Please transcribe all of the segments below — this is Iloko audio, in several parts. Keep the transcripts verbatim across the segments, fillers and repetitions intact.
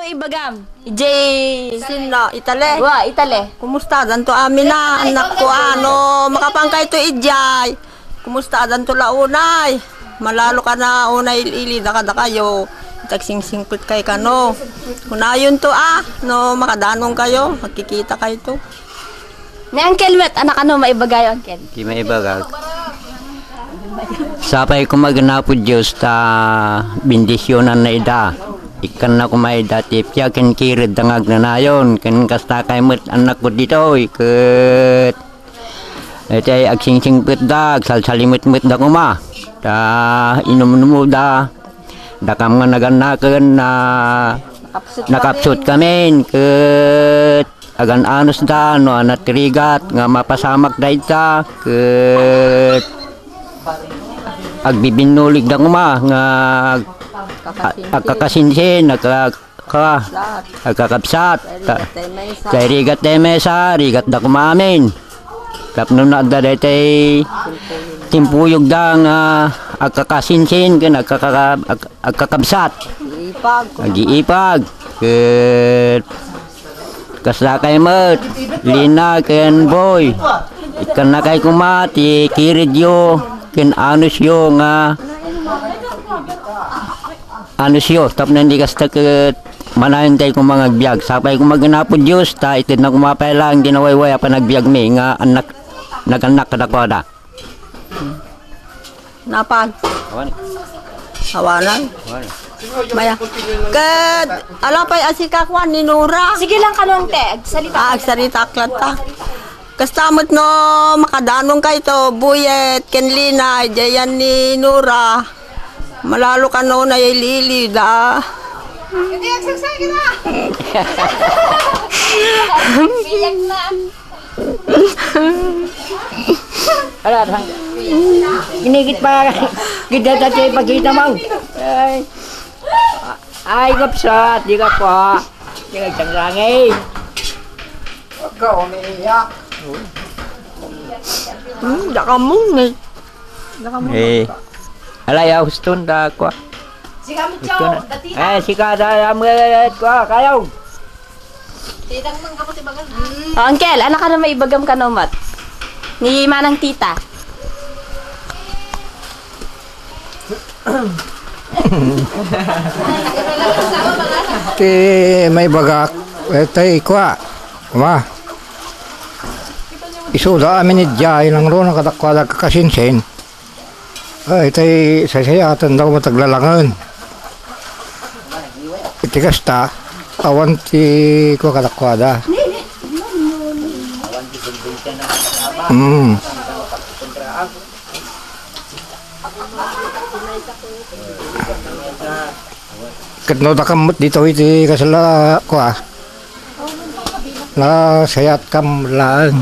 Ibagam, Jay. Sino? Itale? Wa, itale. Kumusta? Danto amin na, anak ko, ano, makapangkay to ijay. Kumusta? Danto launay. Malalo ka na, unay ili, daka-dakayo. Tagsingsingpet kay kano. Kunayon to, ah, no, makadanong kayo, magkikita kayo to. Ni Uncle met, anak, ano maibagayo, Uncle? Di maibaga. Sapay ko magnapo Dios ta bendisyonanna ida. Ikkanna koma ida ti piag ken kired da nga agnanayon, ken kasta kay met anak ko ditoy, ket iti agsingsingpetda, agsalsalimetmetda koma. Ta inumnumuda, dakam nga nagannaken na nakapsut kamin, ket agan-anosda no ania ti rigat nga mapasamak dayta, ket agbibinnuligda koma nga ag-, agkakasinsin, agka-, ka-, agkakabsat. Ta-, tay rigat tay mesa, rigatda koma amin. Tapno naadda daytay timpuyogda nga agkakasinsin ken agkaka-, ag-, agkakabsat. Agiipag. Ket kasta kay met, Lina ken Boy. Ikkanna kay koma ti kiredyo ken anosyo nga anosyo, tapno indi kasta ket manayon kay koma nga agbiag. Sapay koma ken Apo Dios, ta itedna koma pay laeng ti nawayway a panagbiagmi nga annak, nagannak kadakuada. Napag. Awan. Awanan. Awan. Maya. Ket, ala pay a sika kuan ni Nora. Sige lang kanon, te. Agsalita. Ah, agsalita ak latta. Kasta met no makadanong kayto, Buyet, ken Lina, diayan ni Nora. Malalo kano na ilili da. Hindi, agsagsay ka na. Biyak na. Ala, tang-, inigit pa. Gidda ta ti pagita mo. Ay. Ay, gapsat, di ka pa. Di ka tangrangi. Huwag ka umiiyak. Hmm, dakamun eh. Dakamun. Eh. Alay, ah, huston da kwa. Sika mo, Huston na. Dati na. Eh, sika da, da, mo, kwa, kayo. Tidang man ka po ti bagal, ha? Oh, Uncle, ano ka na maibagam ka no, Mat? Ni Manang Tita. Ti maibagak, eh, tay kwa. Kuma. Isu da amin ni Jai, nang runa kadakwada kakasinsin. Ay, tay saysayatan daw mataglalangen. Iti kasta, awan ti kua kadakwada. Mm. Ket no dakam met ditoy iti kasla kua. Nasayatkam laeng.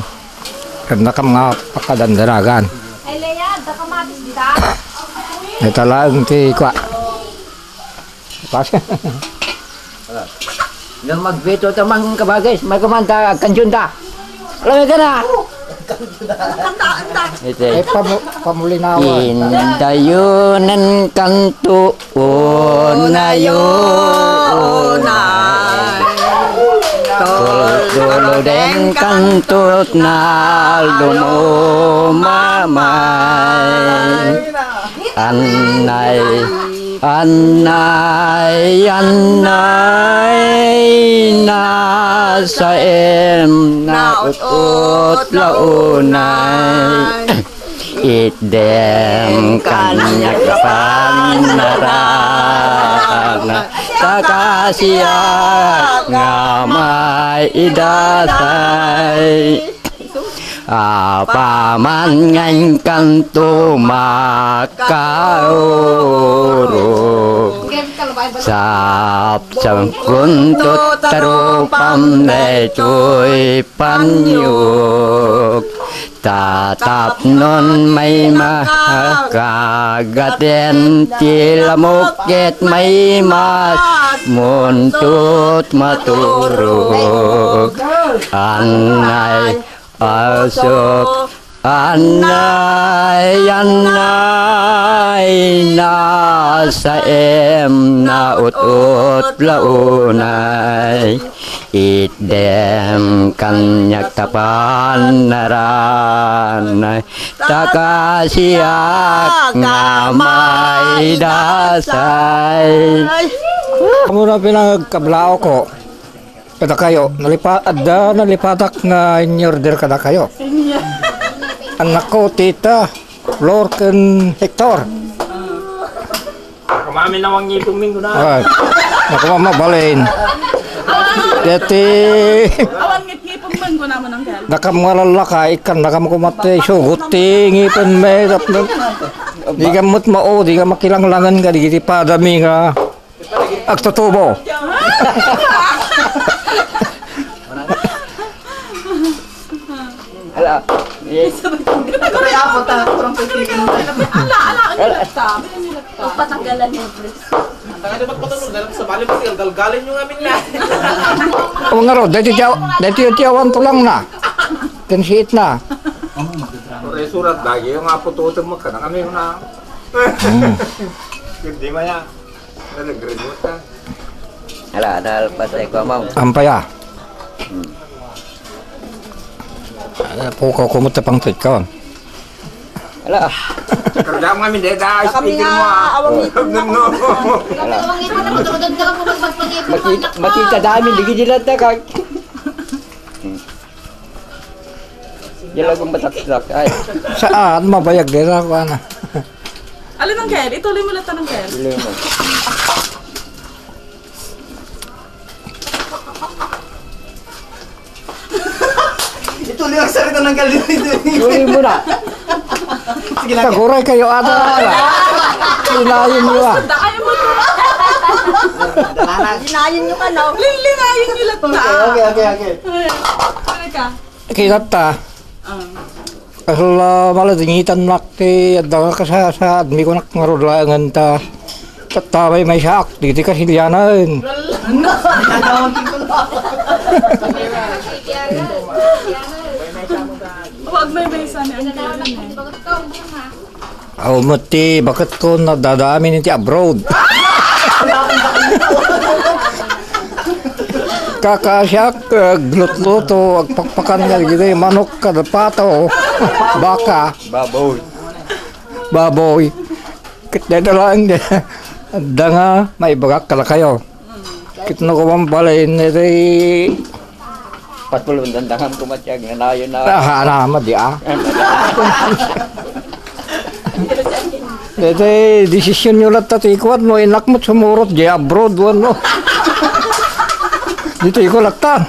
Ket dakam nga pakadandanagan. Ay, Lea, da kamatis dita. Ita laeng ti kua. Pas. Nga magbito ta man kabagis, may kumanta, agkansyonta. Alam mo ka na? Ito. Ay, pamu-, pamulinawan. Indayonan kanto, unayo, unay. Tultulo den kanto na lumamay. Anay. Anay, anay, nasaem, naut-ut, launay. Itdem kaniak a pannarana, ta kasiak nga maidasay. Apaman nga inkanto makaurog, sapsapkunto tarupam daytoy paniog. Ta tapnon may makagaten ti lamok ket may mas muntot maturog. Anay Asok, Annay, annay, nasaem, naut-ut la unay. Itdem kaniak ta panaranay. Ta kasiak nga maidasay. Amo na pinagkablaawko kadakayo, nalipa-, adda nalipatak nga in-order kadakayo. Annakko, Tita, Flor, ken Hector. Kumami na ang ngipin mi, kuna. Ay, naku, mabalin. Deti. Awan ngipngipem man, kuna mo nang gal. Nakam nga lalaka, ikan nakam kumate, sugot ti ngipin mi, tapno. Di ka met mao, di ka makilanglangan ka, di kiti padami nga agtutubo. Ala, eh. Ala, ala, ano ta? Ano ta? Patanggalan mo, please. Ang taga di magpatulog, dahil sa bali mo, galgalin yung amin na. O nga ro, dahil tiyaw-, dahil tiyaw-, tiyawan to lang na. Tinsiit na. Pare, surat lagi yung apo tutem mo ka na kami na. Hmm. Hindi maya. Ano, grade mo ta? Ala, adal pa sa ikaw, ma'am. Ampaya. Hmm. Ala, pukaw ko mo tapang tikon. Ala. Kerja mo kami, deta, kami speaker nga, mo, ah. Awang ipon na. No, no. Kami awang ipon na, matulog ka po, magpagpag-ipon. Makita, makita dami, di gidi lang takag. Di lang kung mataksak, ay. Saan? Mabayag din ako, ana. Alin ang Kel? Ituloy mo lang tanong, Kel. Ituloy mo. Ituloy ang sarita ng Kel. Ituloy mo na. Sige lang. Taguray kayo ata. Linayin niyo, ah. Basta ayaw mo to. Linayin niyo ka, no? Lin-, linayin niyo lang. Okay, okay, okay, okay. Ay, talaga. Kitatta. Ah. Kasla, maladingitan nak ti adda nga kasasaad mi kunak nga rulaengen ta. Tatta, may, maysaak diti kasilianan. Wag may maysa ni Angel, eh. Aw, met ti baketko, nadada amin iti abroad. Kakaasiak, eh, aglutluto, agpakpakan nga dagiti manok, kada pato, baka. Baboy. Baboy. Ket dayta laeng di. Adda nga maibagak kadakayo. Ket no, kuman pala, iti patpulong dandangam kumatiag, nanayon na. Ah, haan na, madi, ah. Iti desisyon nyo latta ti kuan, no, inak mo't sumurot, di abroad, wano. Dito iko latta.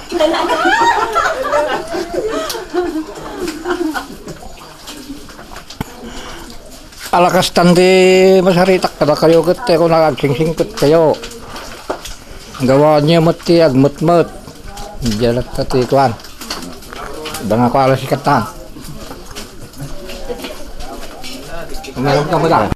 Alakastan ti masaritak kadakayo ket, eh, kung nagagsingsingsing ket kayo. Gawaanyo met ti agmetmet. Diyan at ti kuan. Danga ko alas ikatan. Umaram ka mo lang.